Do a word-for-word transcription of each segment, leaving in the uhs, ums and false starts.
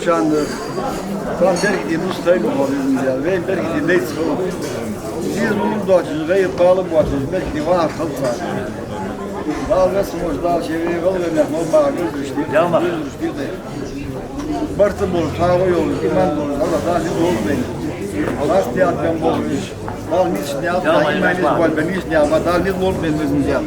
Шоана, шоана беркате дувц тхайга хьо, везан Даьла, вайна беркате дайца хила. Деза лур доацаш, гӀайгӀа, бала боацаш, беркате вахар хилда. Дала веза волча Дала ший вай гӀалгӀай мехка мел баха гӀулакхаш дийхад, гӀулакхаш дийхад. Барт болаш, хьагӀо йолаш, иман долаш, Дала низ лолда вайна. Барт яд бен болаш, Дала низ низ, иман низ болба, низ низ, Дала низ лолда вайна, везан Даьла.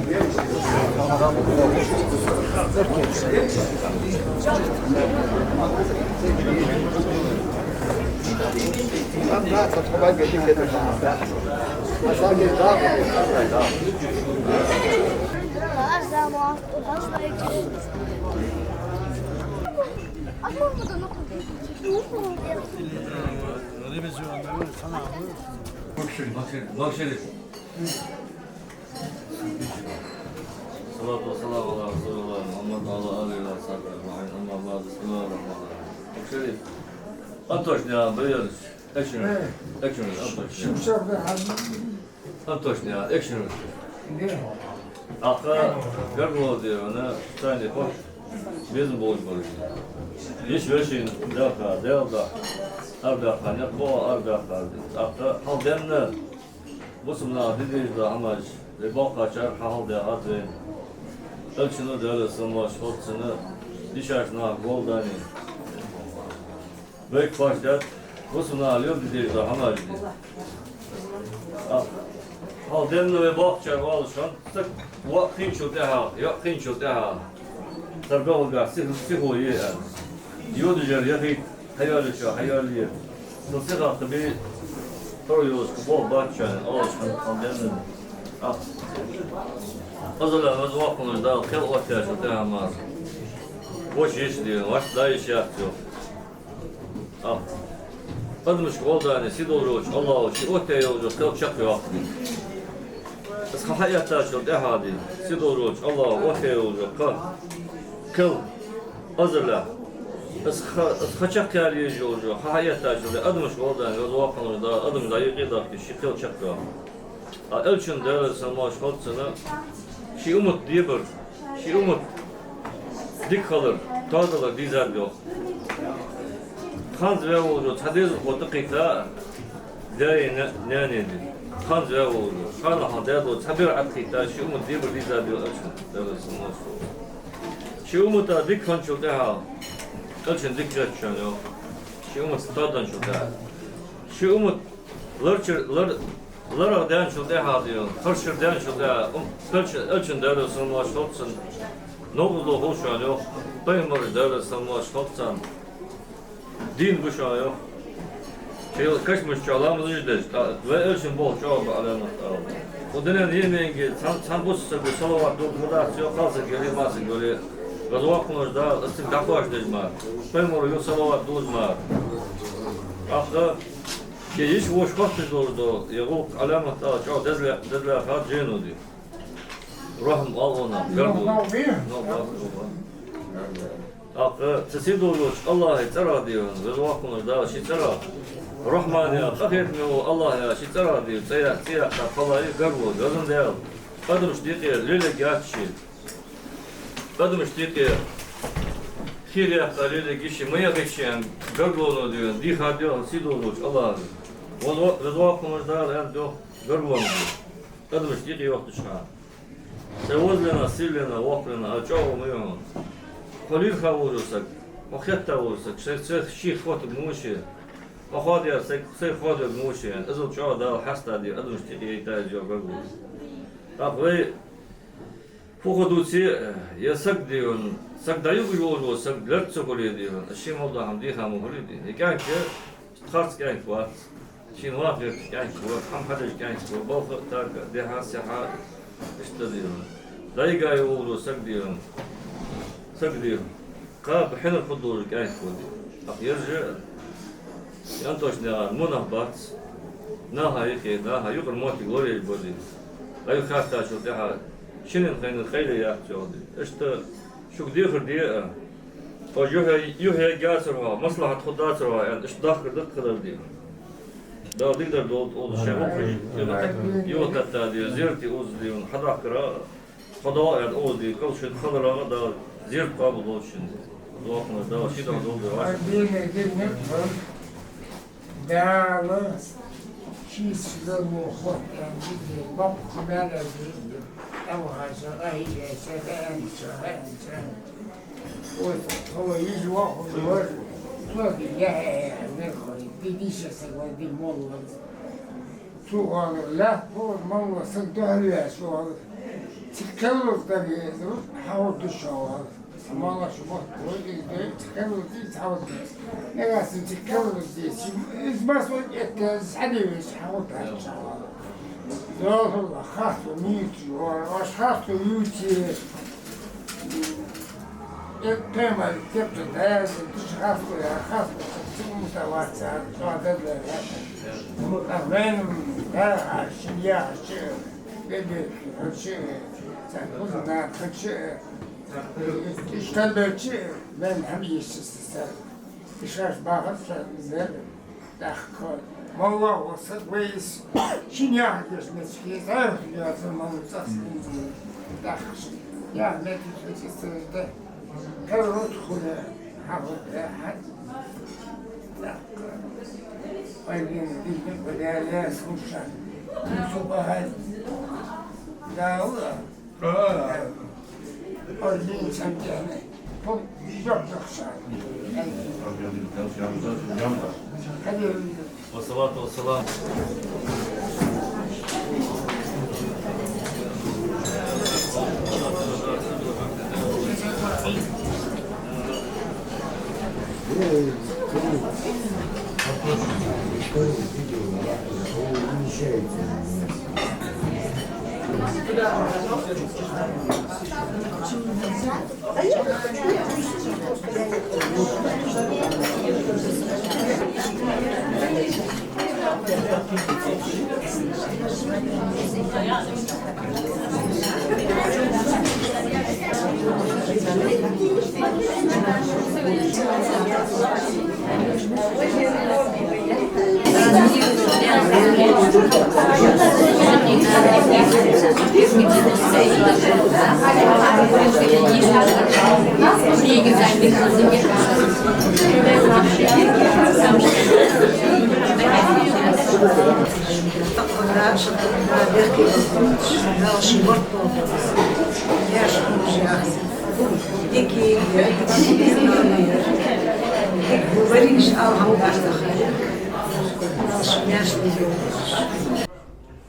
الصلاة والسلام على رسول الله محمد وعلى آله وصحبه أجمعين. أما بعد. بسم الله الرحمن الرحيم. Шериф, Антошка, я, привет. Экшен, экшен, Антошка. Антошка, я, экшен. Аха, гаргало дера, ана, цайни хо, безам болаш бараш. Йиш вешин, даха, Даьла даха, ар даха, нет, бо ар даха. Аха, хьал денна, бусалба наха де дезаш дола хӀамаш, вай боккхачар хьахьалдаьхад вайна. Элчано, Даьла салам-моаршал хилда цунна, дийшача наха гӀолла дани. Вайга фаш даьд, бусалба наха леладе дезаш дола хӀамаш да. А, хьал денна вай боккхачар оалаш хиннад, саг воӀ кхийначул тӀехьагӀа, йоӀ кхийначул тӀехьагӀа, цар белгалдаккха сих-, сихо е аьнна. Йодажар яхийта, хьайоалаечоа хьайоалае. Цул сихагӀа кхы бе, тара йолаш кхы болх бац шоана, оалаш хиннад хьал денна. А, Ӏазалла, Веза-Воккха волча Дала кхел оттаяьчул тӀехьагӀа мара, воча йиш де, вӀашта дӀа йиш яц йоах. А, адамашка гӀолла дани, сийдолаш волча АллахӀа ший оттаяь йолча кхел чакхйоаккх. Из ха хьаэттачул тӀехьагӀа, сийдолаш волча АллахӀа оттаяь йолча кхел, Ӏазалла, из ха, из ха чакхъяла езаш йолча ха хьаэттачул тӀехьагӀа, адамашка гӀолла дани, Веза-Воккха волча Дала адамашта дӀайийкъе а даккхе, ший кхел чакхйоаккх. А, Элчано, Даьла салам-моаршал хилда цунна, ший уммат дебар, ший уммат дика хилар, тоадалар дийзад йоах. Ханза ваь волча цхьа дезалхо тӀакхийтта, даьи на-, наьни ди. Ханза ваь волча, ханахьа даь дола цхьа бер ӀотӀакхийтта, ший уммат дебар дийзад йоах Элчано, Даьла салам-моаршал хилда цунна. Ший уммата дика хинначул тӀехьагӀа, Элчано дика хет шоана йоах. Ший уммат тоаденначул тӀехьагӀа. Ший уммат лар чура, лар, ларагӀа даьнначул тӀехьагӀа, харш чура даьнначул тӀехьагӀа, ум, Элча-, Элчано, Даьла салам-моаршал хилда цунна, новкъостал хул шоана йоах, пайхамараш, Даьла салам-моаршал хилда царна, дийна ба шоана йоах. Шоай кашамашка ламазаш деш, тӀа, вай Элчан болх чӀоагӀа ба Ӏаламат ала. Укх дунен йиъ меанга цхьан, цхьан бусалба саго салават дуллаш ма дац йоах, кхалсаг яле, масаг яле. Веза-Воккха волча Дала из цига дӀакхоачашдеш мара, пайхамара юха салават дуллаш мара. Аха, Е йиш-воша хотташ долаш дола, е гӀулакх Ӏаламат ала чӀоагӀа дезле-, дезлаьхад жайно де. Рохьма ала вайна, гаргало. Ногал, ногал. ТӀаккха цу сийдолаш волча АллахӀа цӀерагӀа де вайна, Веза-Воккха волча Дала ший цӀерагӀа. Рохьман яха, къахетаме вола АллахӀ яха ший цӀерагӀа де, цӀи я-, цӀи яьккха кхеллай гаргало, везан Даьла. Адамашта юкъера лелаергьяц ше. Адамашта юкъера Кхераяккха лелаергья ши, ма яхийта шоана гаргалонал, дий хьона, дийхар дий хьона сийдолча АллахӀа. Веза-, веза-воккха волча Дала аьннад йоах гаргалонал, дий хьона, адамашта юкъе йоахийташ хьона. Сай везалехь, сийлахь, воккхалехь, а чӀоагӀо ма йий хьона. Хьо лаьрхӀа волча сага, хьо хетта волча сага, сай, сай шийх хоттарг ма ва ше. Хьо хоадаьр сай, сай хоадоарг ма ва ше, аьнна. Иззал чӀоагӀа Дала хьаста, дий хьона, адамашта юкъе яйтаяц йоах гаргалонал. ТӀаккха вай фу хургда, е саг, дий хьона, саг дӀаюгаш волаш вола саг лерг ца хуле, дий хьона, из ший мел дола хӀама дийха ма хулий, дий хьона. Е кӀаьнк, харц кӀаьнк вац, шийна ваха гӀерташ кӀаьнк ва, хӀама хьадеш кӀаьнк ва, балха а, така а, дехьа а, сехьа а, иштта, дий хьона. ДӀаюгаш волаш вола саг, дий хьона, саг, дий хьона, кхаба хьинар хургдолаш кӀаьнк ва, дий хьона. ТӀаккха ераш а, Антошнаькъан мунагӀа бац, наха юкъе, наха юкъара моттиг лораеш ба, дий хьона. ДӀаюха хаттачул тӀехьагӀа шиннена хайнар къайле яц йоах, дий хьона. Иштта шуга дехар де а, оаш юхь-, юхь ергьяцар хьогӀ, маслахьат хургдацар хьогӀ, аьнна, иштта дахкар да-кх хилар, дий хьона. Дала дикадар долда, оалаш шоай гӀулакхаш юхатетта, дий хьона, зерате оза, дий хьона, хьадахкара, хьадоагӀа аьнна оза, дий хьона, кӀал шун хиларах а Дала зерат къоабал долда шун. Духьал Дала ший духьа долда вай. Ардийна динна Дала шийца лелабу хӀоттам дийна, боккха маьл дийна, тӀавахача, къахьийгача, хаьнча, хаьнча. Вот, хьо йижа вахур вар, цо ди яхьа, яхьа, мехой, ди дийша саг вар, ди молла вар. Цо оалар, лаьтта пхур молла саг духьалваьча оалар. Цига кхеллалца дага езар, хьавар душа оалар. Молла шу мотт вар, из дой, цига кхеллалца из хьавар душа. Нагахьа санна цига кхеллалца деза, из масса этта, из хьадевлча хьавар даьча оалар. Золхула хасто мийца оалар, оаш хасто ювце. Э, пхемал тепча даяр, душа хасто яр, хасто, цу умта вац цар, цо дадла яр. А вайна, да, а шин яхача, бедерки хача, цар хузна хача, иштта беча, вайна хӀама йиша сар. Ишаш бахар сар, зер. ТӀаккха моллагӀа саг вайс шин яхьа геш мечке, зайх яцар молла цӀас кунзу. ТӀаккха шин яхьа мечке чистазда. Каррот хуна хьахуд хьад. ТӀаккха айгин дилдин бадаля слушан. Субахай. Дала. والصلاة والسلام.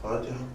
فاتحة.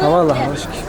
Авала, авашки.